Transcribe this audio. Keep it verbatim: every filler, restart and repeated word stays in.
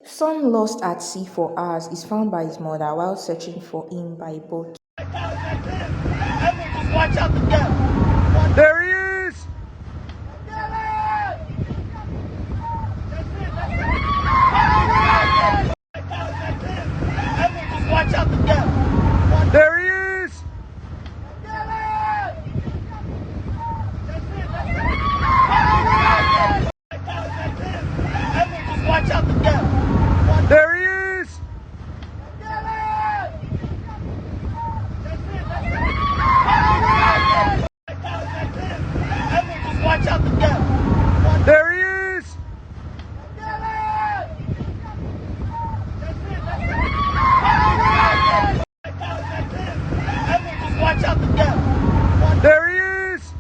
Son lost at sea for hours is found by his mother while searching for him by boat. There he is! There he is! There he is! There he is! There he is!